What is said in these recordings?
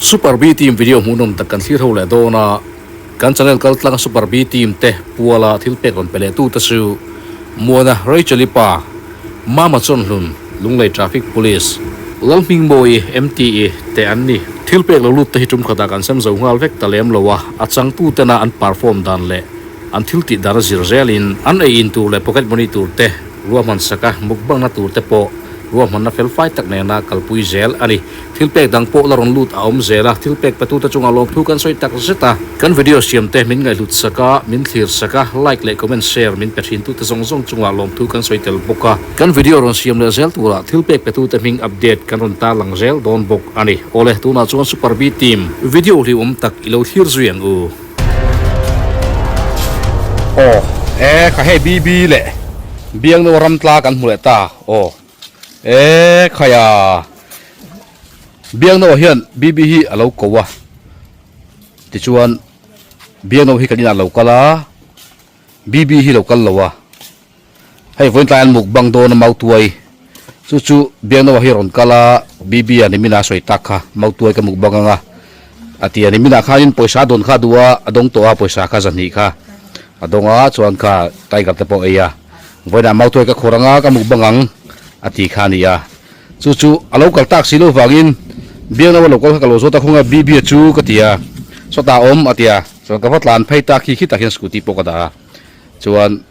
Super B team video hmuhnawm tak kan thlir ho leh dawn a, kan channel kal tlanga Super B team te puala thil pek rawn pe leh tute chu Muana Rachel-i pa, Mama Chawnhlun, Lunglei Traffic Police, Lalhmingmawi, MTE, te an ni. Thil pek lo lut te hi tum khatah kan sem zo nghal vek ta lem lo a, a changtutena an perform dan leh an thil tih dan a zir zelin an ei in tur leh pocket money tur te ruahman sak a, mukbangna tur te pawh ruahmanna fel fai tak nena kalpui zel a ni. Thil pek dang pawh la rawn lut a awm zel a, thil pek petute chungah lawmthu kan sawi tak zet a. Kan video siam te min ngaihhlut sak a, min thlir sak a, like leh comment share min pe thintute zawng zawng chungah lawmthu kan sawi tel bawk a. Kan video rawn siam leh zel turah thil pek petute hming update kan rawn tarlang zel dawn bawk a ni. Awle, tunah chuan Super B Team video hlimawm tak i lo thlir zui ang u. Aw, e kha hei BB leh Biangno ramtla kan hmu leh ta, aw. E khaia Biangno hian BB hi a lo ko a, tichuan Biangno hi kan inah lo kal a, BB hi lo kal lo a, hei vawiin tlai an mukbang dawn a mautuai chu chu Biangno hi a rawn kal a, BB a nimin a sawi tak kha mautuai ka mukbang ang a a ti a, nimin ah khanin pawisa a dawn kha a duh a, a dawng tawh a pawisa kha zahnih kha a dawng a, chuan kha tiger te pawh a ei a. Vawiinah mautuai ka khawr anga ka mukbang ang a ti kha a ni a. Chu chu a lo kal tak si lo vangin Biangno a lo kal kha ka lo zawt a khawnga Bibia chu ka ti a, sawtah a awm a ti a. Chuan ka va tlan phei ta khi khi tak hian scooty pawh ka dah a. Chuan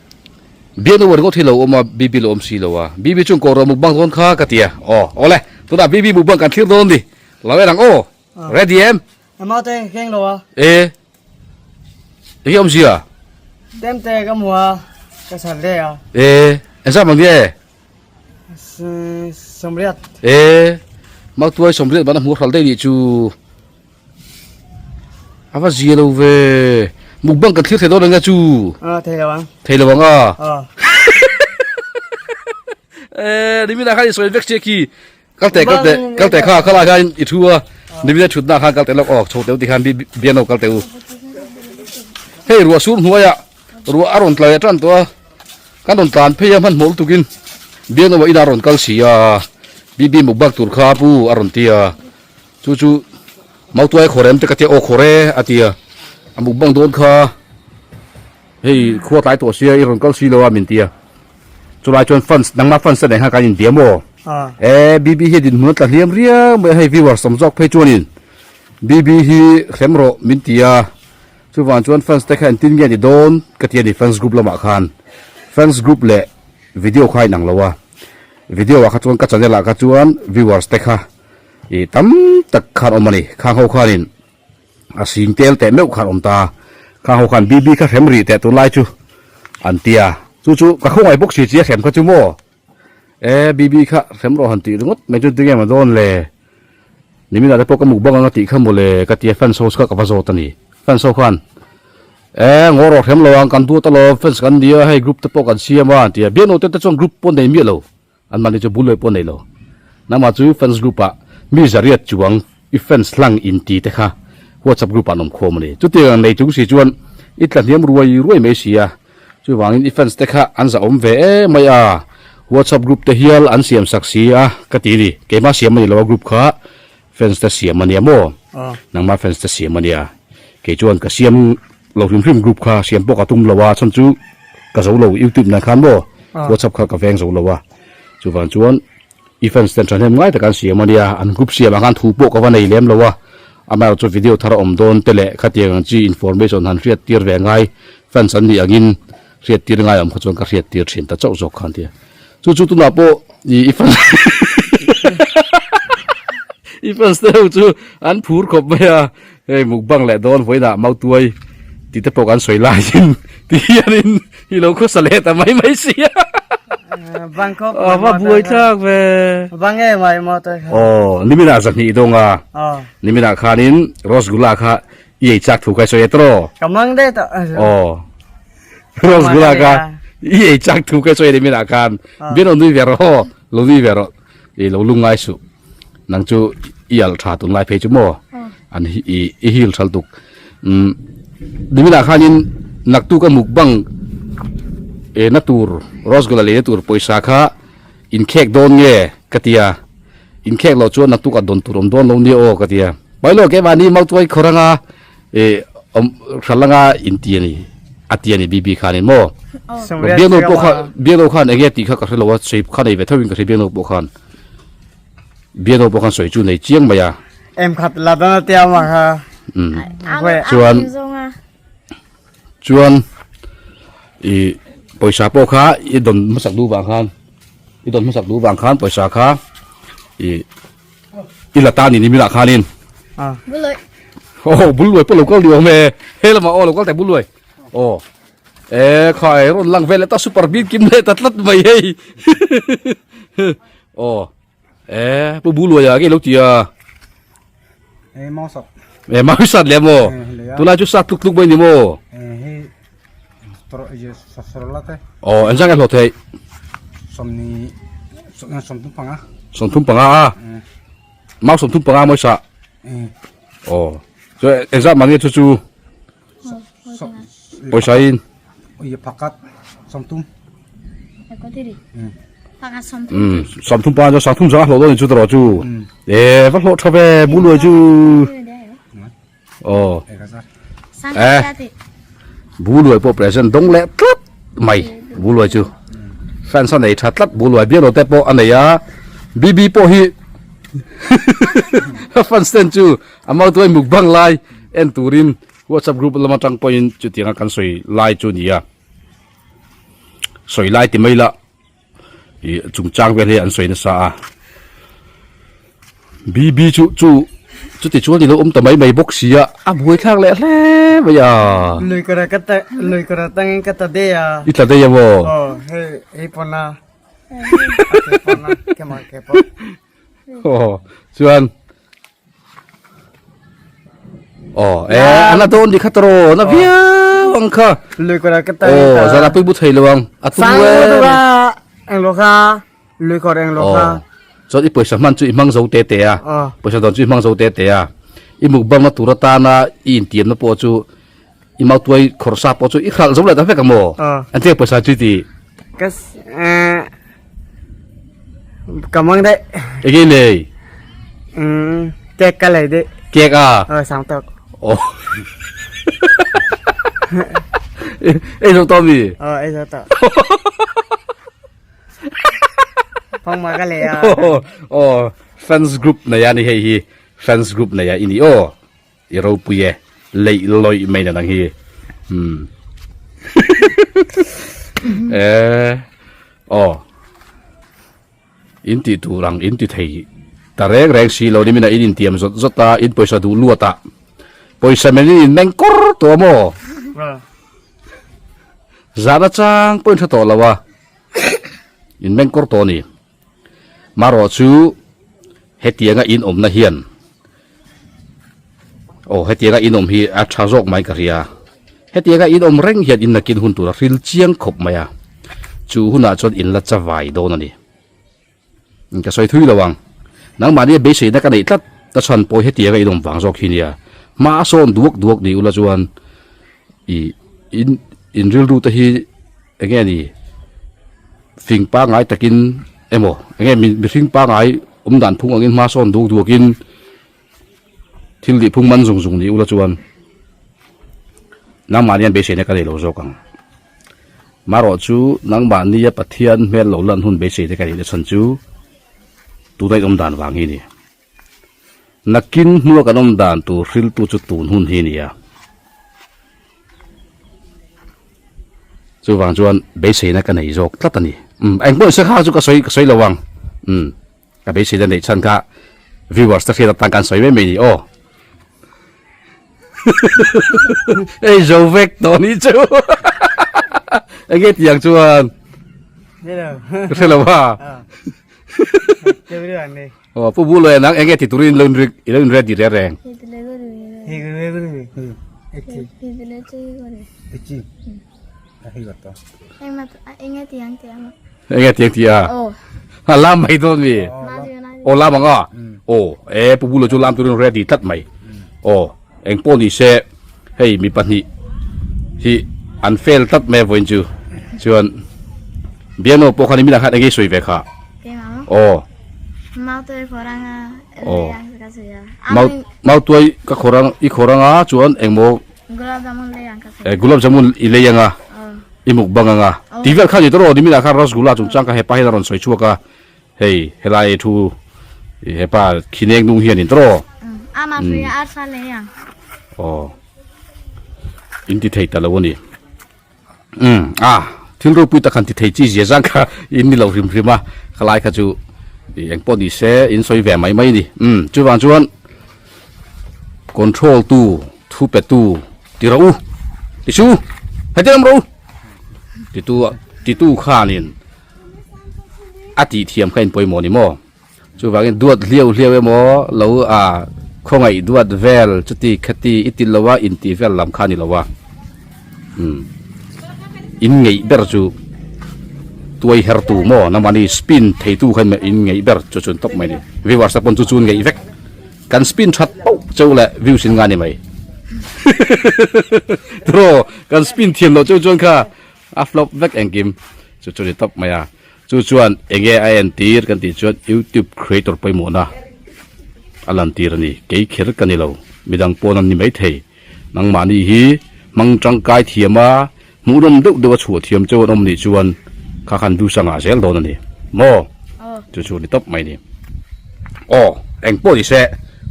Biangno a ringawt hi lo awm a, Bibi lo awm si lo a. Bibi chuan kawr rawh mukbang dawn kha ka ti a. Aw awle, tunah Bibi mukbang kan thlir dawn ni. Lo en ang aw. Ready em? Mate keng lo a. E. Enge awm zia? Tem te ka hmu a, ka sal le a. E. Engzah mang nge? Sawmriat. E. Mautuai sawmriat ban a hmu hral daih nih chu. A va zia lo ve. Mukbang kan thlir thei dawn enge chu? A thei lo ang. Thei lo ang a. A. E, nimina khan i sawi vek sia khi. Kal teh kal teh kal teh kha khalai khan i thu a nimina thut na khan kal teh lawk aw chho teu ti khan bian lo kal teh u hei ruah sur hnuai ah ruah a rawn tlai tan tawh a kan rawn tlan phei a hmanhmawh lutuk in bian lo inah a rawn kal si a bibi mukbang tur kha pu a rawn ti a chu chu mautuai khawrem te ka tia aw khawre a ti a a mukbang dawn kha hei khua tlai tawh sia i rawn kal si lo a min ti a. Chulai chuan fans nangmah fans te nen khan kan inbia maw? E BB hi dinhmun a tla hliam riau mai a hei viewers tam zawk phei chuanin BB hi hrem rawh min ti a chuvang chuan fans te kha engtin nge ni dawn ka ti a ni fans group lamah khan fans group leh video kha a inang lo a video ah kha chuan ka channel ah kha chuan viewers te kha ih tam tak khan awm a ni khang ho khanin A sing tel teh meuh khan awm ta. Kha ho khan BB kha hrem rih teh tunlai chu an ti a. Chu chu ka khawngaih bawk si chi a hrem kha chu maw? E BB kha hrem rawh han tih ringawt mai chu tinge maw dawn le? Niminah te pawh ka mukbang ang a tih kha maw le ka ti a fans ho kha ka va zawt a ni. Fans ho khan e ngaw rawh hrem lo ang kan duat alawm fans kan nia hei group te pawh kan siam a an ti a. Biaknaw te te chuan group pawh nei miah lo. An mahni chu bul leh pawh nei lo. Nangmah chu fans group ah mi zariat chuang i fans hlang in ti te kha WhatsApp group ah an awm khawm a ni. Chutiang ang nei chung si chuan i tla hniam ruai ruai mai si a. Chuvangin i fans te kha an zahawm ve em mai a. WhatsApp group te hial an siam sak si a ka ti ni. Keimah siam a ni lo a group kha fans te siam a nia maw? Nangmah fans te siam a nia. Kei chuan ka siam lo hrim hrim group kha siam pawh ka tum lo a chhan chu ka zo lo youtube nen khan maw whatsapp kha ka veng zo lo a chuvang chuan i fans ten thahnem ngai tak an siam a nia an group siam ah khan thu pawh ka va nei lem lo a amaherawh chu video thar a awm dawn te leh khatiang ang chi information han hriat tir ve ngai fans an nih angin hriat tir ngai awm kha chuan ka hriat tir thin ta chauh zawk khan tia chu chu tunah pawh i i fans i fans te ho chu an phur khawp mai a Hei mukbang leh dawn vawiinah mautuai tih te pawh kan sawi laiin ti hianin i lo khawsa leh ta mai mai si a. Bangkok A va buai thlak ve. Bang e mai mautuai kha. Aw niminah zahnih dawng a. Niminah khanin Rosgulla kha i ei chak thu kha i sawi e tawh. Ka mang daih tawh. Aw Rosgulla kha i ei chak thu kha i sawi e niminah khan. Bian lo nui ve rawh aw lo nui ve rawh i lo lungngai suh. Nang chu i alh tha tunlai phei chu maw an hi i i hil thal tuk umm niminah khanin naktuk a mukbang eh na tur rosgola lei na tur pawisa kha inkhek dawn nge ka ti a inkhek loh chuan naktuk ah dawn tur awm dawn lo nia aw ka ti a. Mai lo keimahni mautuai khawr anga ih awm hral anga inti a ni a ti a ni BB khanin maw? Biakno pawh kha Biakno khan enge tih kha ka hre lo a sawi kha nei ve tho in ka hre Biakno pawh khan Biakno pawh khan sawi chu nei chiang mai a. Em khat la dana tia ma kha. Um chuan chuan ih pawisa pawh kha i dawn hmasak duh vang khan i dawn hmasak duh vang khan pawisa kha ih I la ta ni ni milah khanin. Buluai. Oh buluai pawh lo kal ni awm e. He lamah aw lo kal teh buluai. Oh. E khai rawn lang vel ta super bik kim leh ta tlat mai hei. Oh. E pu buluai a ke lo tia. E mau sat. E mau sat le mo. Tuna chu sat tluk tluk mai ni mo. E he tro je sasrola te. Oh enjang e hlo thei. Somni 35. 35 a. Mau 35 mawi sa. Aw. Chu engzat mah nge chu chu pawisa in. Pakhat 30. Um 30 pa chu 30 zanga hlawh dawn ni chu tawh chu. E va hlawh tha ve buluai chu. Aw. Eh. Buluai pawh present dawng leh tlat mai Buluai chu. Fans a nei tha tlat Buluai bial lo te pawh a nei a. BB pawh hi fans ten chu a mautuai mukbang lai en turin WhatsApp group lam atang pawhin chutianga kan sawi lai chu a ni a. Sawi lai ti mai la. Ih chungchang vel hi an sawi nasa a BB chu chu chuti chuan ilo awm ta mai mai bawk si a a buai thlak leh hle mai a Lui kawra ka ta lui kawra tangin ka ta dei a i tla dei a maw aw hei hei pawn a a ke pawn a kemah ke pawh aw chuan Aw e a la dawn ni kha tawh na viau ang kha lui kawr ka ta aw zan a pui bu thei lo ang a tum sang e lu eng lo kha lui kawr eng lo kha chuan i pawisa hman chu i hmang zo te te a pawisa dawn chu i hmang zo te te a i mukbang na tur atana i intiam na pawh chu i mautuai khawrh sa pawh chu i hralh zo leh ta vek ang maw an tia pawisa chu i ti ka Ka mang daih. Enge nei? Um, cake ka lei dih. Cake a? Ờ, sang tok. Oh. Ei zo to mi? Ờ, ei zo to. Phong ma ka lei a. Oh, oh, fans group nei a ni hei hi. Fans group nei a ini o. I ropui e, leih lawih mai na nang hi. Hmm. Eh, aw. In tih tur ang in ti thei ta reng reng si lo ni mina in intiam zawt zawt a, in pawisa duh luat a. Pawisa men in in meng kawr tawh a maw? Zahna chang pawh in hre tawh lo a. In meng kawr tawh a ni. Marawh chu hetianga in awmna hian aw hetianga in awm hi a tha zawk mai ka hria. Hetianga in awm reng hian in nakin hun tur a hril chiang khawp mai a, chu hunah chuan in la chavai dawn a ni. Ka sawi thui lo ang. Nangmahni a beiseina ka neih tlat ta chhan pawh hetianga in awm vang zawk hi nia. Hma a sawn duak duak ni ula chuan ih in in rilru te hi eng nge ni fing pangai takin emaw eng nge mihring pangai awm dan phung angin hma sawn duak duakin thil tih phung man zung zung ni ula chuan nangmahni an beiseina ka nei lo zawk ang. Marawh chu nangmahnia Pathian hmel lo lan hun beiseina ka neih na chhan chu tuna in awm dan vang hi a ni. Nakin hnua kan awm dan tur hriltu chu tun hun hi a ni a. Chuvang chuan beiseina ka nei zawk tlat a ni. Umm engpawh inse kha chu ka sawi ka sawi lo ang. Umm ka beiseina neih chhan kha viewers te hriat atan kan sawi mai mai a ni aw. Hei zo vek tawh ni chu. Enge tiang chuan? Ka hre lo a. Aw pu bu lawia nang enge ti turin ilo in ilo in ready reng reng. Enge tiang ti a. A lam mai dawn mi. Aw lam ang a. Aw e pu bu lawia chu lam turin ready tlat mai. Aw eng pawh ni se hei mi pahnih hi an fail tlat mai a vawiin chu chuan biano pawh khan i minah khan enge i sawi ve kha. Aw. Aw. ka sawi a. Mau mautuai ka khawr ang i khawr anga chuan engmaw Gulab jamun lei ang ka sawi a. Gulab jamun i lei anga i mukbang anga tih vel kha ni tawh rawh niminah khan rasgula chungchang kha hepa hian a rawn sawi chhuak a hei helai thu hepa khineng nung hian in tawh rawh. Ama hruia arsa lei ang. Aw in ti thei ta lo a ni. Umm a thil ropui tak han ti thei chi zia zang kha in ni lo hrim hrim a khalai kha chu ih eng pawh ni se in sawi ve mai mai a ni umm chuvang chuan control tu thu pe tu ti rawh u ti chu heti lam rawh u ti tu ti tu khanin a tih thiam kha in pawimawh ni maw. Chuvangin duat hliau hliau emaw lo a khawngaih duat vel chuti khati i ti lo a intih vel lam kha a ni lo a. Umm in ngeih ber chu tuai her tu maw nangmahni spin theitu kha in ngeih ber chu chu an tawp mai a ni. Viewers te pawn chu chu an ngeih vek. Kan spin that pauh cheu leh views in nga ni mai. Tiraw kan spin thiam loh cheu chuan kha a flop vek engkim chu chu a ni tawp mai a. Chu chuan enge a entir kan tih chuan YouTube creator pawimawhna a lantir a ni. Kei kher ka ni lo, midang pawn an ni maithei. Nangmahni hi hmang tangkai thiam a, hmuhnawm deuh deuh a chhuah thiam cheu an awm nih chuan kha khan views a ngah zel dawn a ni. Maw? Chu chu a ni tawp mai a ni. Aw, engpawh ni se,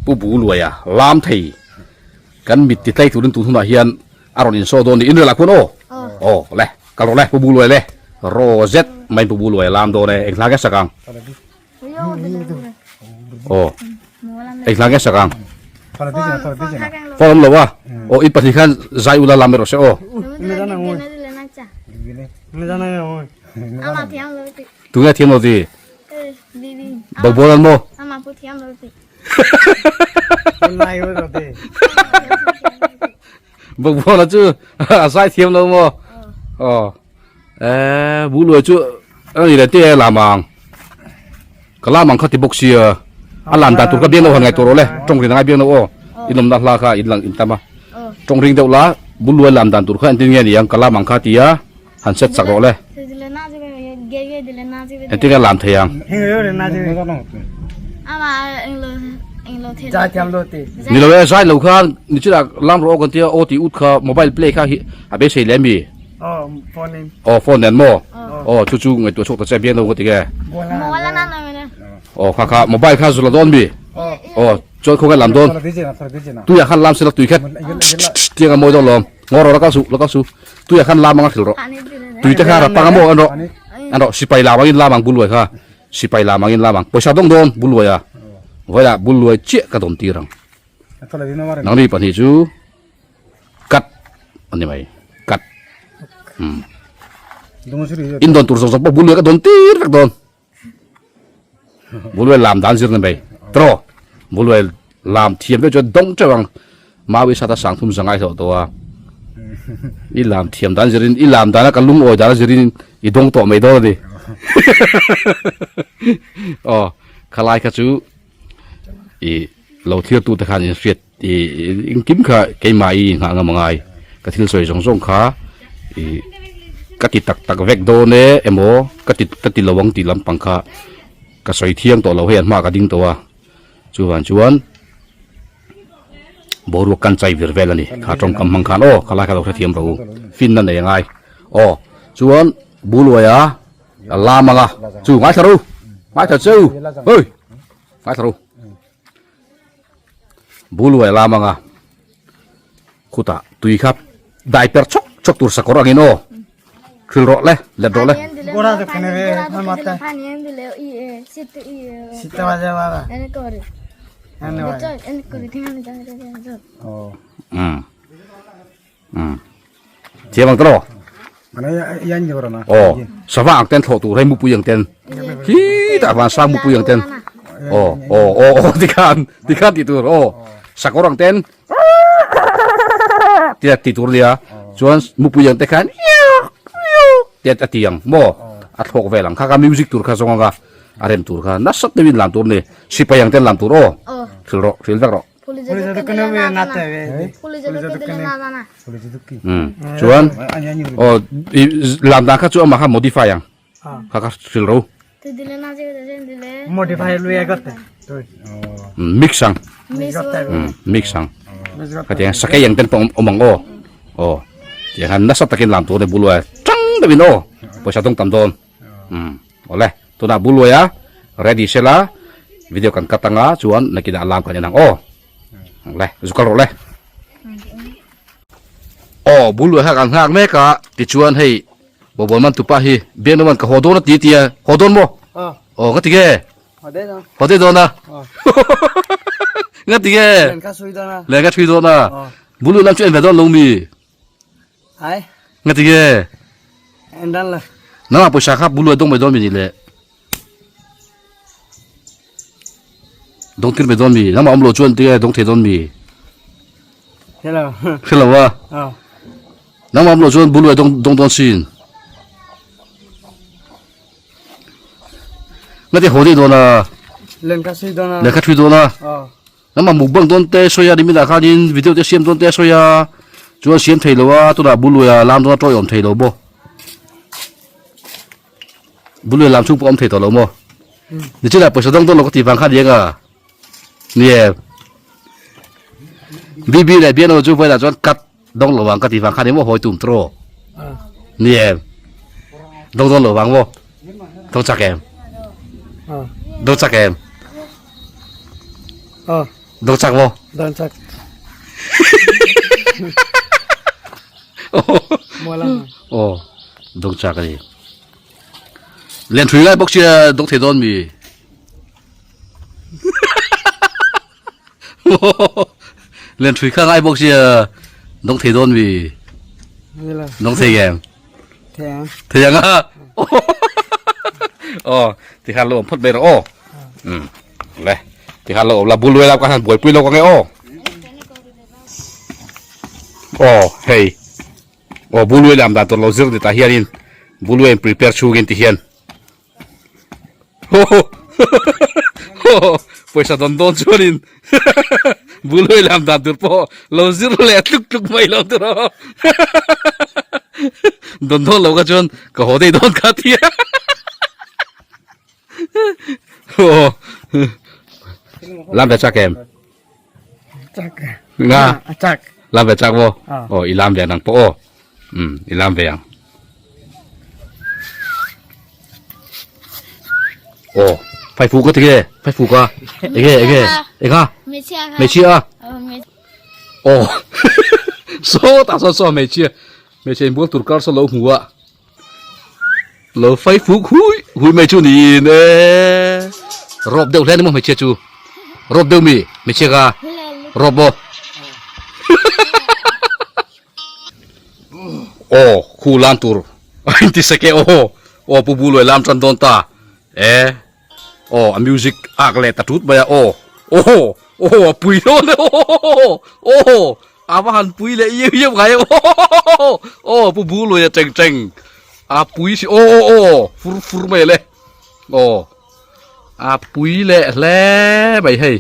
Pu Buluaia lam thei kan mit ti tlai turin tun hunah hian A rawn insaw dawn ni in relah khuan aw. Aw le kal rawh le Pu Buluai le raw zet mai Pu Buluai a lam dawn e eng hla nge sak ang. Aw eng hla nge sak ang. Phone awm lo a aw in pahnih khan zai ula lam erawh se aw. Tunge thiam lo ti? Bobo lan maw? Bawkbawn chu a zai thiam lo maw? Aw. Eh, bu luai chu ani le te lam ang. Ka lam ang kha ti bawk sia. A lan dan tur ka biang lo han ngai tur le. Tawng rin angai biang lo aw. In awmna hla kha in lang in tam a. Tawng ring deuh la bu luai lam dan tur kha entin nge ni ang ka lam ang kha tia han set chak rawh le. Entin nge lam thei ang. Ni lo e zai lo khan ni chila lam rawh kan tia aw ti ut kha mobile play kha hi a beisei leh mi. Aw phone nen maw. Aw chu chu ngaihtuah chhuak ta che biang lo ka ti nge. Aw kha kha mobile kha zula dawn mi. Aw chuan khawnge lam dawn. Tuiah khan lam sela tui khat tiang a mawi dawn lawm. Ngaw rawh la kal suh la kal suh. Tuiah khan lam anga hrilh rawh. Tui te kha rapang a maw an rawh. An rawh sipai lam angin lam ang buluai kha. Sipai lam angin lam ang. Pawisa dawng dawn buluai a. Vawilah buluai chiah ka dawn tir ang. Nangni pahnih chu cut a ni mai. Cut. Um. In dawn tur zawng zawng pawh buluai ka dawn tir vek dawn. Buluai lam dan zir ni mai. Tro. Buluai lam thiam deuh chuan dawng teuh ang. Mawi sata sang thum zangai hlawh tawh a. I lam thiam dan zirin i lam dana ka lungawi dana zirin i dawng tawh mai dawn a ni. Aw khalai kha chu i lo thlir tu te khan in hriat i engkim kha keimah i nghah ngam angai ka thil sawi zawng zawng kha i ka ti tak tak vek dawn e emaw ka ti ka ti lo ang tih lampang kha ka sawi thiang tawh lo hei an hmaah ka ding tawh a chuvang chuan Boruak kan chai vir vel a ni. Kha tawngkam hmang khan aw khalai kha lo hrethiam rawh u. Finna nei a ngai. Aw chuan Buluaia a lam ang a chu ngaithla rawh u. Ngaithla che u. Hei ngaithla rawh u. Buluaia a lam ang a khutah tui kha dai per chawk chawk tur sakawr angin aw. Thil rawh le, let rawh le. Thiam ang tawh. Aw, sava ang ten thlawh tur hei mupui ang ten. Khi tah van sang mupui ang ten. Aw, aw, aw, aw tikhan, tikhan tih tur aw. Sakawr ang ten. Tia ti tur nia chuan mupui ang te khan tia a ti ang maw a thlawk vel ang kha kha music tur kha zawng anga a rem tur kha nasa deuhin lam tur ni sipai ang ten lam tur aw hril rawh hril vek rawh chuan aw lam dan kha chu amah kha modify ang kha kha hril ro. তুই দিলে না যে দিলে Modify lui got te. Tui. Mix ang. Miss Mix ang. Khatiang sakei ang ten pawh awm ang aw. Aw. Tiang khan nasa takin lam tur a ni Buluai tang deuhin aw. Pawisa dawng tam dawn. Umm awle tunah Buluaia ready sela video kan cut anga chuan nakinah lam kan en ang aw. Awle zu kal rawh le. Aw Buluai kha kan nghak mek a tichuan hei Bawbawn man tupa hi biakna man ka haw dawn a ti tia haw dawn maw? Aw ka ti nge? Haw daih dawn a? Nga ti nge? Len ka sui dawn a. Len ka thui dawn a. Bulu lam chu en ve dawn lo mi? Ai. Nga ti nge? En dan la. Nangmah pawisa kha bulu a dawng mai dawn mi ni le? Dawng tir mai dawn mi? Nangmah awm lo chuan tinge dawng thei dawn mi? Hello. Hello a. Nangmah awm lo chuan bulu a dawng dawng dawn sin. Ngati haw daih dawn a. Lehkha thui dawn a. Lehkha thui dawn a. Nangmah mukbang dawn te sawi a nimin ah khanin video te siam dawn te a sawi a. Chuan siam thei lo a tunah buluai a lam dawn a tawi awm thei lo maw. Buluai lam chhung pawh awm thei tawh lo maw. Nichinah pawisa dawng dawn lo ka tih vang khan eng a. Nie. BB leh BNO chu vawilah chuan cut dawng lo vang ka tih vang khan emaw hawi tum tawh. Nie. Dawng dawn lo vang maw? Dawng chak em? Dawng chak em? Dawng chak maw? Dawng chak. Aw, dawng chak a ni. Lian thui lai bawk sia dawng thei dawn mi. Lian thui kha ngai bawk sia dawng thei dawn mi. Dawng thei em? Thei ang a. Aw, tikhan lo awm phawt mai rawh aw. Um, le. Tikhan lo awm la bul luai lam ka han buaipui lo ka nge aw. Aw, hei. Aw, bul luai lam dan tur lo zir ni tah hianin bul luai in prepare chhungin ti hian. Pawisa dawn dawn chuanin bului lam dan tur pawh lo zir leh tluk tluk mai lo tur aw. Dawn dawn lo kha chuan ka haw daih dawn kha tia. Lam ve chak em? Chak. Nga. Chak. Lam ve chak maw? Aw i lam ve nang pawh aw. Um i lam ve ang. Aw phai fu ka ti nge phai fu ka enge enge enga hmeichhia a aw sawtah sawn saw hmeichhia hmeichhia inbual tur kar saw lo hmu a lo phai fuk hui hui mai chu niin e rawp deuh hle ani maw hmeichhia chu rawp deuh mi hmeichhia ka rawp maw. Aw khu lam tur a inti sek e aw aw pu bu luai lam tan dawn ta e aw a music ak leh ta tut mai a aw aw aw a pui dawn e aw aw a va han pui leh iau iau ngai aw aw pu bu luai a cheng cheng a pui si aw aw aw fur fur mai le aw a pui leh hle mai hei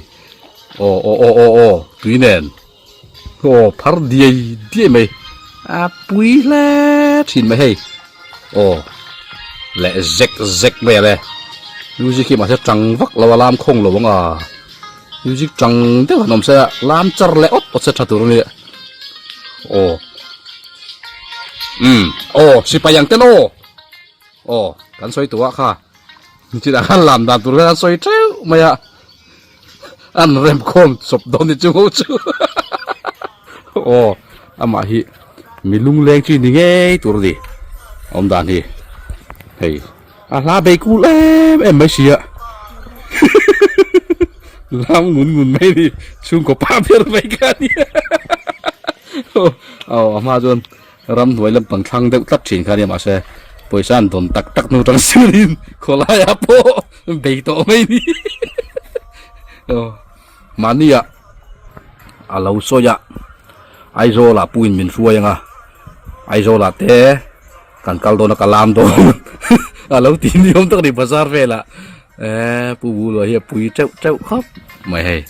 aw aw aw aw aw tui nen. Aw phar diai diai mai a pui hle thin mai hei aw leh zek zek mai ale music hi mahse tang vak lo a lam khawng lo ang a music tang deuh han awm se a lam char leh awt awt se tha tur a ni aw umm aw sipai ang ten aw aw kan sawi tawh ah kha chutah khan lam dan tur khan an sawi teuh mai a. An rem khawm chawp dawn ni chu ho chu aw amah hi mi lungleng chi ni ngei tur a ni awm dan hi hei a hla bei kul em em mai sia lam ngun ngun mai ni chhungkaw pa ber mai kha a ni aw a hma chuan Ramhnuai lampang thlang deuh tlat thin kha nia mahse pawisa an dawn tak tak hnu tang sirin khawlaiah pawh bei tawh mai ni aw mahnia a lo sawi a Aizawl ah puin min hruai anga Aizawl ah te kan kal dawn a ka lam dawn a lo ti ni awm tak a ni bazar velah eh pu Buluai hi a pui teuh teuh khawp mai hei.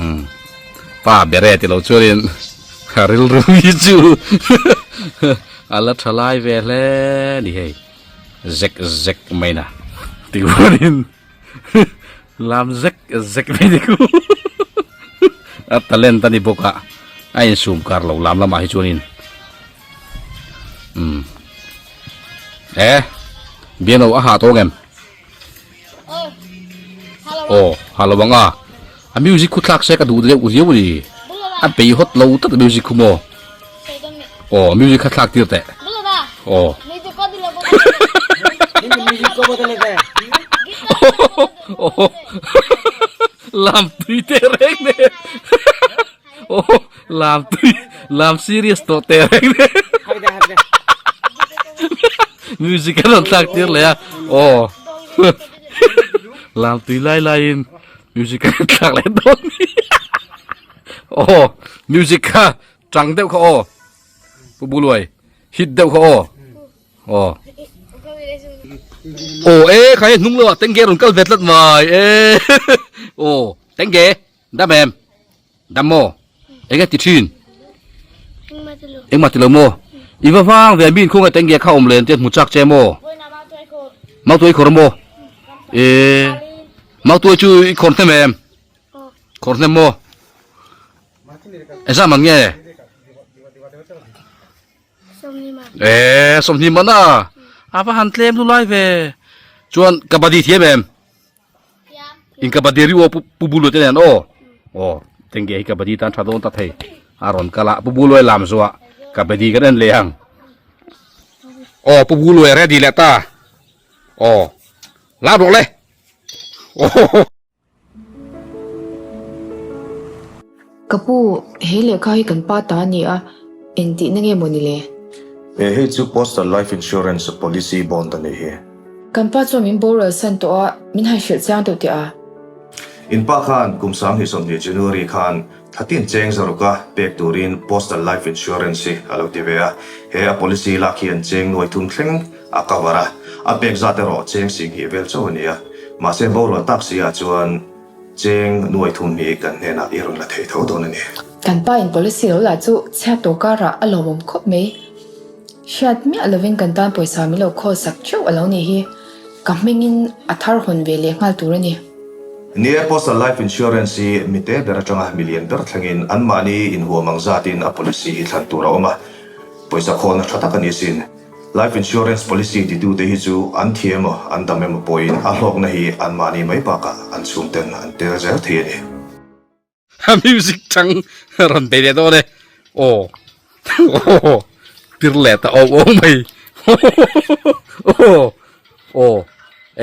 Umm pa ber e tilo chuanin a rilru hi chu a la tha lai ve hle a ni hei zek zek mai na. Tichuanin lam zek zek mai ni ku a talent a ni bawk a a insum kar lo lam lamah hi chuanin umm e biano a ha tawng em aw ha lo ang a a music khu thlak se ka duh deuh riau a ni a bei hawt lo tlat a music khu maw aw music kha thlak tir teh aw lam tui teh reng nen aw lam tui lam serious tawh teh reng nen music a rawn thlak tir leh a aw lam tui lai laiin music a rawn thlak leh dawn ni aw music kha tang deuh kha aw pu buluai hit deuh kha aw aw aw e kha hei hnung lamah tengge rawn kal ve tlat mai e aw tengge dam em dam maw enge ti thin engmah ti lo maw i va vang ve mi inkhung e tengge kha awm len te hmu chak che maw mautuai khawr maw e mautuai chu i khawr hnem em khawr hnem maw Engzah man nge? Eee sawmhnih man a a va han tlem lu lai ve chuan kabaddi thiam em in kabaddi ri aw pu bulu te nen aw aw tenge hi kabaddi tan tha dawn ta thei a rawn kal a pu bulu a lam zuah kabaddi kan en leh ang aw pu bulu a ready leh ta aw lam rawh le aw. Ka pu, he lehkha hi kan pa ta a ni a, engtihna nge maw ni le? E, hei chu Postal Life Insurance Policy Bond a nih hi. Kan pa chuan min boral san tawh a, min han hrilh chiang deuh teh a. In pa khan kum 2020 January khan thlatin cheng zaruka pek turin Postal Life Insurance hi a lo ti ve a. He a policy lak hian cheng nuai thum thleng a cover a, a pek zat erawh cheng singhnih vel chauh a ni a. Mahse borual tak si ah chuan cheng nuai thum hi kan hnenah i rawn la thei tho dawn a ni. Kan pa in policy lo lah chu chhiat tawh karah a lawmawm khawp mai. Hriat miah lovin kan tan pawisa min lo khawl sak theuh a lo nih hi. Ka hmingin a thar hawn ve leh nghal tur a ni. Ni e, Postal Life Insurance hi mite ber atanga milian ber thlengin anmahni inhuam ang zatin a policy hi thlan tur a awm a, pawisa khawlna tha tak a ni sin. Life insurance policy titute hi chu an thi emaw an dam emaw pawhin a hlawkna hi anmahni mai bakah an chhungten an tel zel thei a ni. A music chang rawn bei leh dawn e aw aw tir leh ta aw aw mai aw aw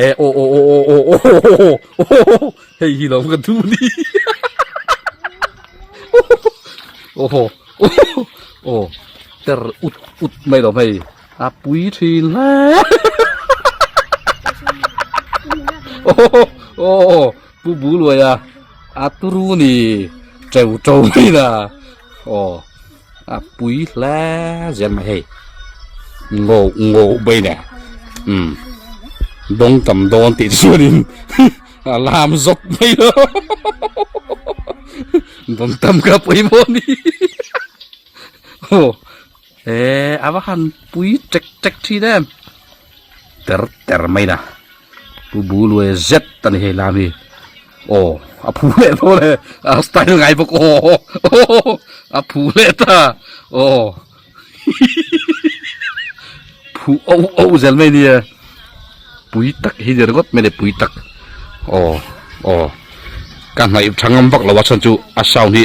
e aw aw aw aw aw aw hei hi lo ka duh ni aw aw ter ut ut mai lo hei a pui thin hle aw aw pu bu luai a a turu ni teu teu mai na aw a pui hle zel mai hei ngo ngo mai nè um dawng tam dawn tih chuanin a lam zawk mai lo dawn tam ka pawimawh a ni aw eh a va han pui tek tek thin em ter ter mai na pu buluai zet a ni hei lam hi aw a phu leh dawn e a style ngai bawk aw a phu leh ta aw phu oh oh zel mai nia pui tak hi ni ringawt mai le pui tak aw aw ka hnaih tha ngam vak lo a chhan chu a sound hi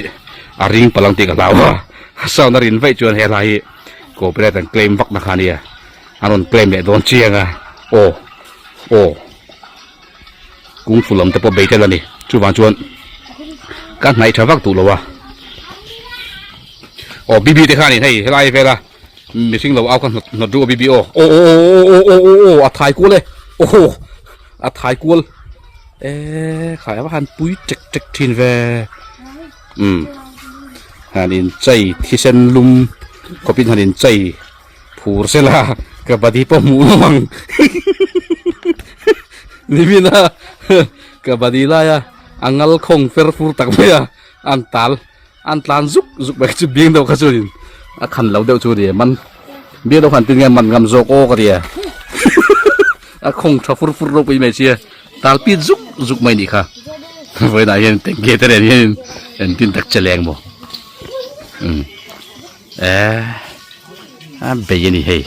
a ring palh ang tih ka hlau a a sound a rin vaih chuan he hla hi copyright an claim vak na kha ania a rawn claim leh dawn chiang a aw aw kungfu lam te pawh bei tel a ni chuvang chuan ka hnaih tha vak duh lo a aw bb te khanin hei helai vela mihring lo au kha hnawt hnawt ru a bb aw aw aw aw aw aw aw a thai kual e aw a thai kual e khai a va han pui tek tek thin ve um han in chei thisen lum khawpin han in chei phur sela kabaddi pawh hmuh lo ang nimina kabaddi laia a ngal khawng fer fur tak mai a an tal an tlan zuk zuk mai chu biang deuh kha chuanin a khan lo deuh chu a ni man biang deuh khan tin nge man ngam zawk aw ka ti a. A khawng tha fur fur ropui mai sia tal pit zuk zuk mai nih kha vawiinah hian tengge te nen hianin engtin tak che leng maw umm eh a bei a ni hei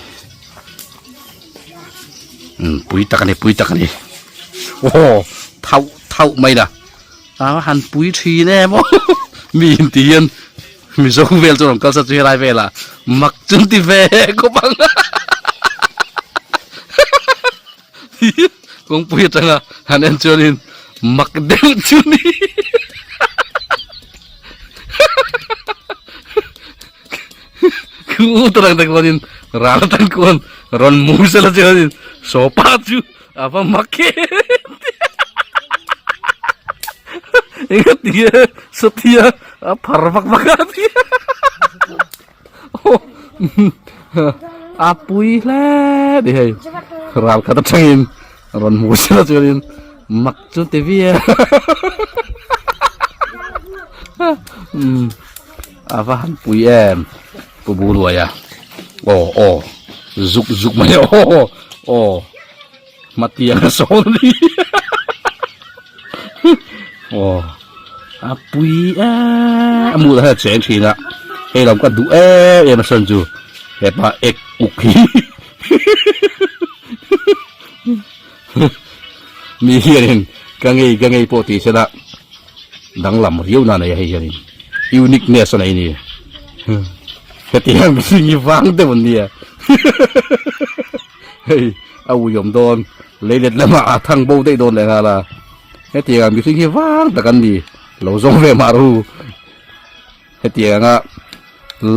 umm pui tak a ni pui tak a ni aw thauh thauh mai la a han pui thin em aw mi inti hian Mizo vel chu rawn kal sa chu helai velah mak chu an ti ve khawp ang kawngpui atanga han en chuanin mak deuh chu ni khu tarang te khuanin ral atang khuan rawn mu sela chuanin sawpa chu a va mak em enga tinge satia a phar vak vak a tia a pui hle ni hei ral khat atangin rawn hmu sela chuanin mak chu ti viau a va han pui em pu Buluaia aw aw zuk zuk mai aw aw Hmatiang a sawn a ni aw a pui em a mut ah hian a cheng thin a hei lam ka duh em em a sawn chu hepa ek uk hi mi hianin ka ngei ka ngei pawh tih sela danglam riau na nei a hei hianin uniqueness a nei a ni hetiang mihring hi vang deuh an nia. Hei a ui awm dawn leilet lamah a thang bo daih dawn leh nghal a hetiang ang mihring hi vang tak an ni lo zawng ve mah ru hetiang anga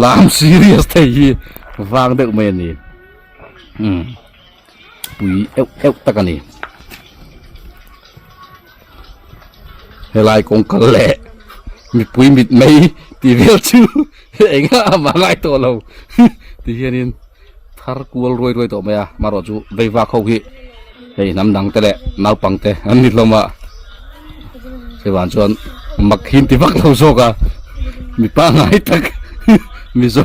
lam serious thei hi vang deuh mai a ni umm pui euh euh tak a ni helai kawng kal leh mipui mit mai tih vel chu engah a mah ngai tawh lo ti hianin. Thar kual ruai ruai tawh mai a marawh chu veivak ho hi hei hnam dang te leh naupang te an ni hlawm a chuvang chuan mak hi an ti vak lo zawk a mi pangngai tak mizo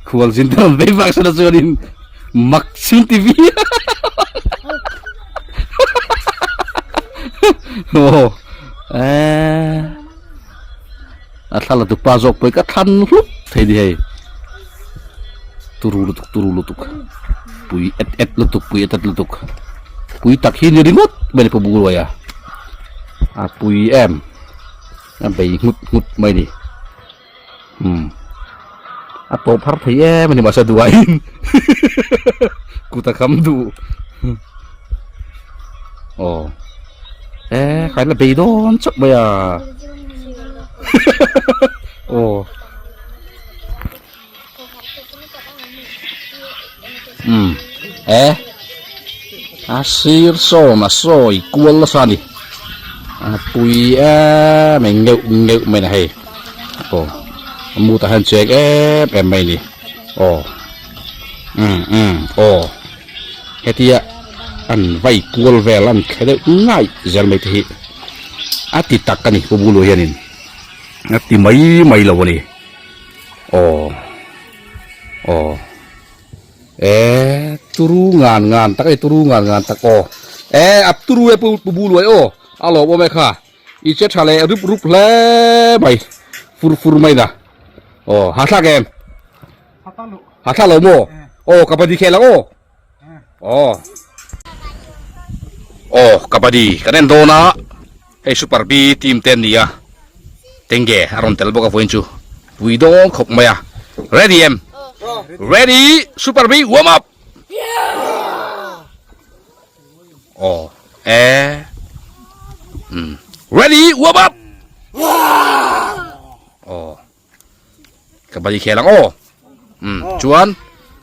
khual zin te rawn veivak sela chuanin mak chu an ti viau aw eee a thla la tupa zawk pawh hi ka thlan hlup thei ni hei turu lutuk turu lutuk pui et et lutuk pui et et lutuk pui tak hi ni ringawt mai ni pawh ruai a a pui em a bei nghut nghut mai ni umm a tawp har thei em a ni mahse duaiin kut a kham duh aw e khai la bei dawn chauh mai a aw um e a sir sawn a sawi kual nasa a ni a pui em mai ngeuh ngeuh mai a ni hei aw a mut ah hian cheng em em mai a ni aw um um aw. Hetia an vai kual vel an thle deuh ngaih zel mai te hi a ti tak a ni Pu Bulu hianin a ti mai mai lo a ni aw aw e turu ngan ngan tak a ni turu ngan ngan tak aw e a turu e Pu Bulu e aw a lawm awm e kha i che tha leh rup rup hle mai fur fur mai na aw hahthlak em. Ha thla lo maw? Aw kabaddi khel ang aw. Aw. Aw kabaddi kan en dawn a hei super B team te an ni a tenge a rawn tel bawk a vawiin chu pui dawn khawp mai a ready em? Ready super B warm up. Aw e um ready warm up. Aw. Kabaddi khel ang aw umm chuan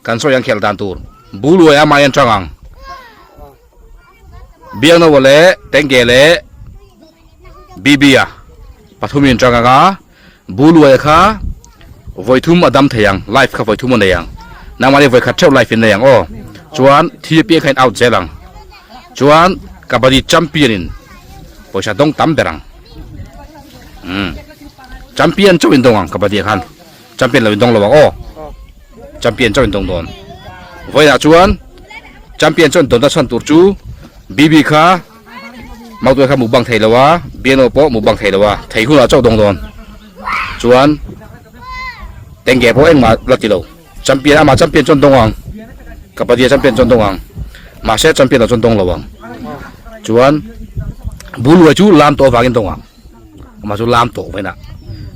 kan sawi ang khel dan tur buluai a mai an chang ang biangnoa leh tengge leh bb-a pathum in chang ang a buluai kha vawi thum a dam thei ang life kha vawi thum a nei ang nangmahni vawi khat theuh life in nei ang aw chuan thi apiang kha in out zel ang chuan kabaddi champion in pawisa dawng tam ber ang. Umm champion chauh in dawng ang kabaddi ah khan champion lo in dawng lo ang aw champion chauh in dawng dawn vawiinah chuan. Champion chuan dawnna chhan tur chu BB kha Mautuai kha mukbang thei lo a, BNO pawh mukbang thei lo a, thei hunah chauh dawng dawn. Chuan Tengge pawh engmah la ti lo. Champion amah champion chuan dawng ang. Kabaddi champion chuan dawng ang. Mahse champion ah chuan dawng lo ang. Chuan Buluai chu lam tawh avangin dawng ang. Amah chu lam tawh vainah.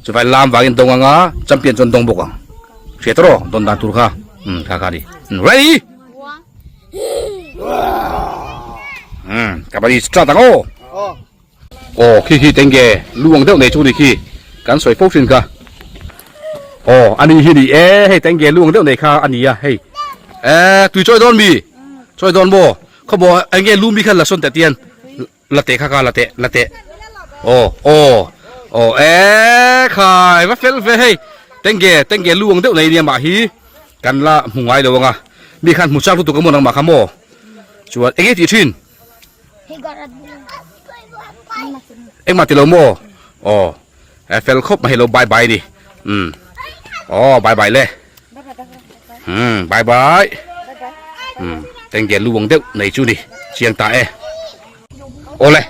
Chuvai lam vangin dawng ang a, champion chuan dawng bawk ang. Hriat rawh dawn dan tur kha. Umm kha kha a ni. Ready? Umm kabaddi start ang aw. Aw khi khi tenge lu ang deuh nei chu ni khi kan sawi fo thin kha. Aw ani hi ni e hei tenge lu ang deuh nei kha a ni a hei. E tui chawi dawn mi? Chawi dawn maw? Khawmaw enge lu mi kha la sawn teh tian la teh kha kha la teh la teh. Aw aw aw e khai va fel ve hei tenge tenge lu ang deuh nei nia mah hi kan la hmu ngai lo anga mi khan hmu chak lutuk a maw nangmah kha maw? Chuan enge tih thin? Engmah ti lo maw? Aw e fel khawp mai lo bye bye ni. Um aw bye bye le. Um bye bye. Um tengge luang deuh nei chu ni chiang ta e. Awle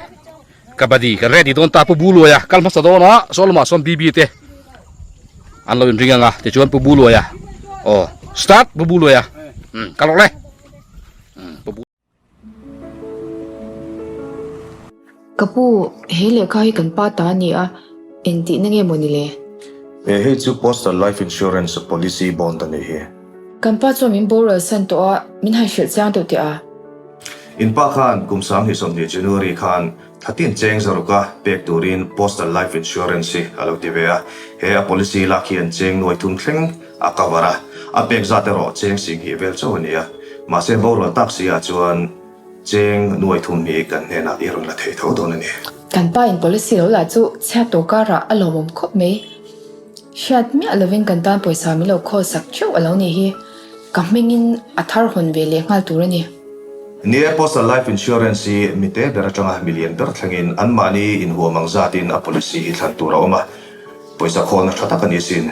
kabaddi kan ready dawn ta pu Buluaia kal hmasa dawn a saw lamah sawn BB te an lo inring anga tichuan pu Buluaia aw start pu Buluaia um kal rawh le. Um pu Ka pu, he lehkha hi kan pa ta a ni a, engtihna nge maw ni le? He hei chu Postal Life Insurance Policy Bond a nih hi. Kan pa chuan min boral san tawh a, min han hrilh chiang deuh teh a. In pa khan kum 2020 January khan thlatin cheng zaruka pek turin Postal Life Insurance hi a lo ti ve a. He a policy lak hian cheng nuai thum thleng a cover a, a pek zat erawh cheng singhnih vel chauh a ni a. Mahse borual tak si ah chuan cheng nuai thum hi kan hnenah i rawn la thei tho dawn a ni. Kan pa in policy lo lah chu chhiat tawh karah a lawmawm khawp mai. Hriat miah lovin kan tan pawisa min lo khawl sak theuh a lo nih hi. Ka hmingin a thar hawn ve leh nghal tur a ni. Ni e, Postal Life Insurance hi mite ber atanga milian ber thlengin anmahni inhuam ang zatin a policy hi thlan tur a awm a, pawisa khawlna tha tak a ni sin.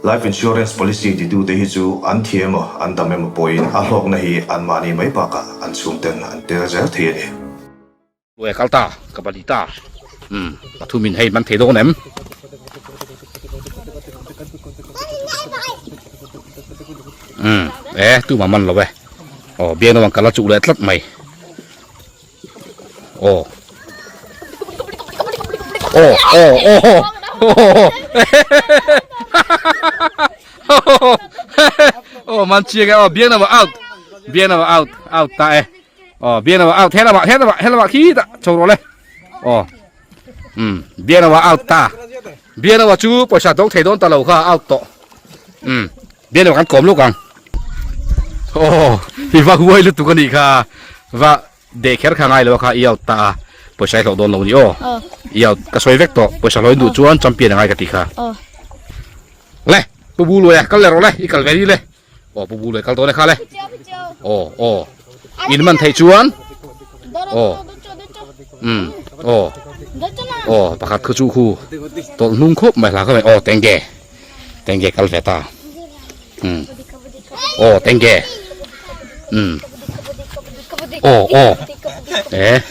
Life insurance policy titute hi chu an thi emaw an dam emaw pawhin a hlawkna hi anmahni mai bakah an chhungten an tel zel thei a ni. Luai a kal ta, ka bali ta. Umm, pathumin hei man thei dawn em? Umm, e, tumah man lo e. Aw, biak naupang kal a chuh leh tlat mai. Aw. Aw, aw, aw. Aw, man chiang e. Aw, biang nama out. Biang nama out. Out ta e. Aw, biang nama out. He lama, he lama, he lama khi ta. Chho rawh le. Aw. Um, biang nama out ta. Biang nama chu pawisa dawng thei dawn ta lo kha out tawh. Um. Bian lo kan kawm lawk ang. Aw, i va huai lutuk a nih kha. Va deh kher kha ngai lo a kha i out ta a. Pawisa i hlawh dawn lo ni aw. I out ka sawi vek tawh. Pawisa hlawhin duh chuan champion a ngai ka ti kha. Le, Pu Buluaia kal leh rawh le, i kal ve ni le. Aw, Pu Buluaia kal dawn e kha le. Aw, aw. In man theih chuan. Aw. Um, aw. Aw, pakhat khu chu khu. Tawlh hnung khawp mai hla kha mai. Aw, tenge. Tenge kal ve ta. Um. Aw, tenge. Um. Aw, aw. E.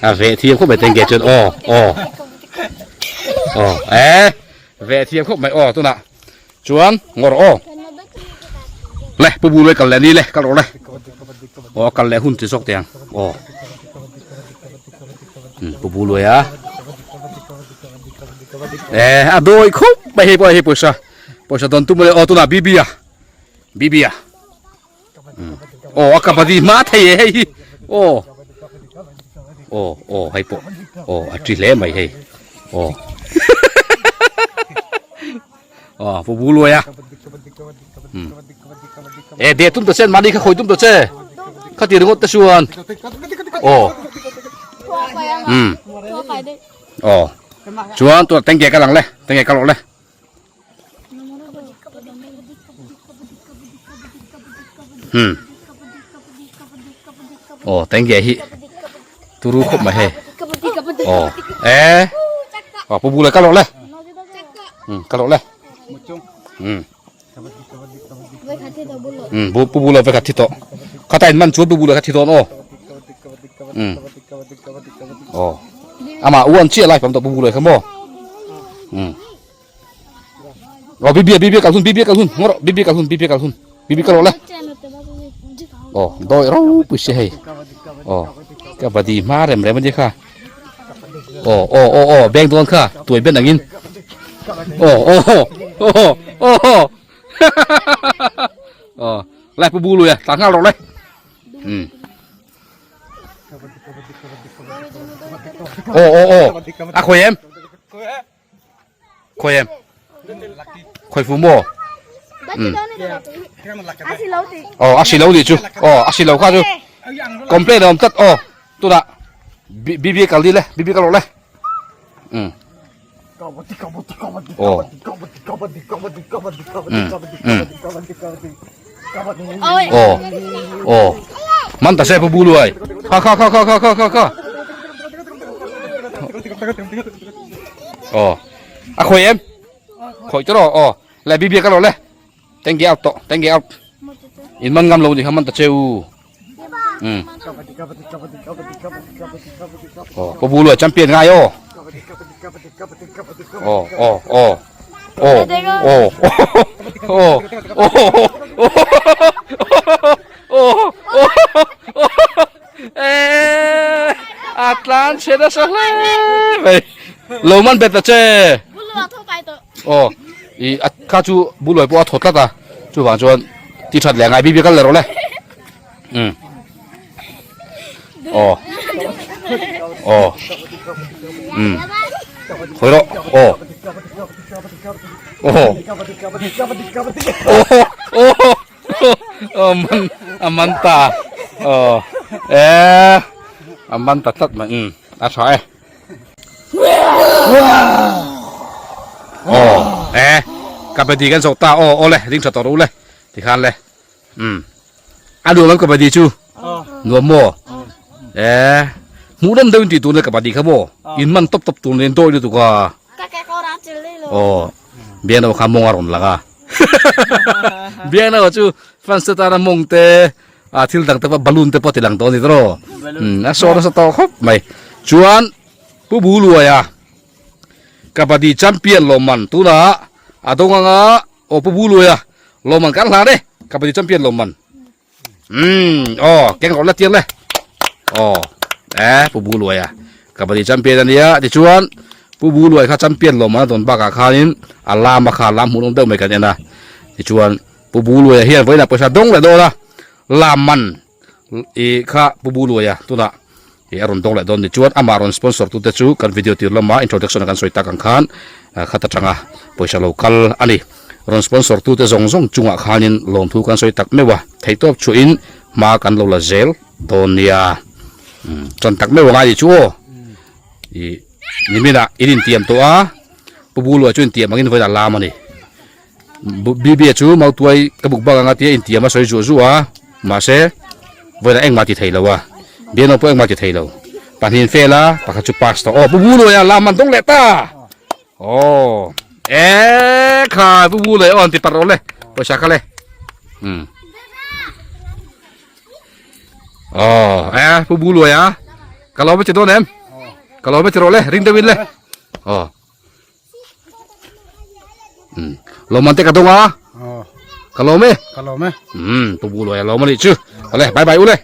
A ve thiam khawp mai tenge chuan aw, aw. Aw, e. Ve thiam khawp mai aw tunah. Chuan ngawr aw. Le, pu bu le kal leh ni le, kal rawh le. Aw, kal leh hun ti zawk teh ang. Aw. Um, pu bu lui a. E a dawi khawp mai hei pawh hei pawisa pawisa dawn tum aw tunah bb a bb a aw a kabaddi hma thei e hei hi aw aw aw hei pawh aw a ṭi hle mai hei aw aw pu bu luai a e de tum ta che mani kha khawi tum ta che kha ti ringawt te chuan aw um Aw. Chuan tuna tengge kal ang le. Tengge kal rawh le. Hmm. Aw, tengge hi turu khawp mai hei. Aw. E. Aw, pu bu le kal rawh le. Hmm, kal rawh le. Hmm. Hmm, bu pu bu lo ve khat thi tawh. Khata in man chuan bu bu le kha thi dawn aw. Um. Aw. Ama u an chiah lai pam to bu bu le kha maw. Um. Aw bibia bibia kal hun bibia kal hun ngor bibia kal hun bibia kal hun bibia kal le. Aw doi ro pui se hei. Aw kabaddi hma rem rem ani kha. Aw aw aw aw beng dawn kha tuai ben angin. Aw aw aw aw aw Lai pu bu lui a tla nghal rawh le. Um. Aw aw aw a khawi em? Khawi em? Khawi fu maw? Um. Aw a si lo nih chu. Aw a si lo kha chu. Complain a awm tlat aw. Tunah BB kal dil le BB kal rawh le. Um. Aw. Um. Aw. Aw. Man ta se pu bu luai. Kha kha kha kha kha kha kha kha. Aw. A khawi em? Khawi te rawh. Aw. Le BB kal rawh le. Tengge out tawh. Tengge out. In man ngam lo ni kha man ta cheu. Um. Aw, pu bu luai champion ngai aw. Aw, aw, aw. Aw, aw. Aw, aw. Aw, aw. Eh, a tlan che nasa hle mai. Lo man bet ta che. Aw, i a kha chu bu luai pawh a thaw tlat a, chuvang chuan ti that leh ngai bik bik a le rawh le. Um. Aw. Aw. Um. Khawi rawh. Aw. Aw. Aw. Aw. Aw man a man ta. Aw. Eh. A man ta tlat mai. Um. A tha e. Aw e kabaddi kan zawh ta aw aw le ding tha tawh rawh u le tikhan le um a nuam em kabaddi chu nuam maw e hmuh nawm deuh in tih tur le kabaddi kha maw in man tawp tawp tur nen dawi lutuk a aw biangno kha mawng a rawn lang a biangno chu fans te tana mawng te a thil dang te pawh balloon te pawh ti lang tawh a ni tawh a saw nasa tawh khawp mai chuan pu bu luai a kabaddi champion lawmman tunah a dawng anga aw pu bu luai a lawmman kan hlan e kabaddi champion lawmman umm aw keng rawh la tir le aw e pu bu luai a kabaddi champion ania tichuan pu bu luai kha champion lawmman a dawn bakah khanin a lam a kha lam hmuh nawm deuh mai kan en a tichuan Pu Buluaia hian vawiinah pawisa dawng leh dawn a, lam man i kha Pu Buluaia tunah i a rawn dawng leh dawn ni chuan amah rawn sponsor tute chu kan video tir lama introduction a kan sawi tak ang khan khat atanga pawisa lo kal a ni. Rawn sponsor tute zawng zawng chungah khanin lawmthu kan sawi tak meuh a, theihtawp chhuahin hma kan lo la zel dawn nia. Tan tak meuh a ngai ni chu aw. I niminah in intiam tawh a, Pu Buluaia chu intiam angin vawiinah lam a ni. Bibia chu mautuai ka buk bak anga tia intiam a sawi zuah zuah a, mahse vawiinah engmah ti thei lo a, Biano pawh engmah ti thei lo. Pahnihin fail a, pakhat chu pass tawh. Aw Pu Buluai a lam an dawng leh ta! Aw e kha Pu Buluai aw an ti parh rawh le, pawisa kha le. Umm. Aw e Pu Buluai a, ka lawm a che dawn em? Ka lawm a che rawh le, ring deuhin le. Aw. Lawm an te ka dawng a. Ka lawm e. Ka lawm e. Um, tu bu loi lawm ani chu. Ale, bye bye ule.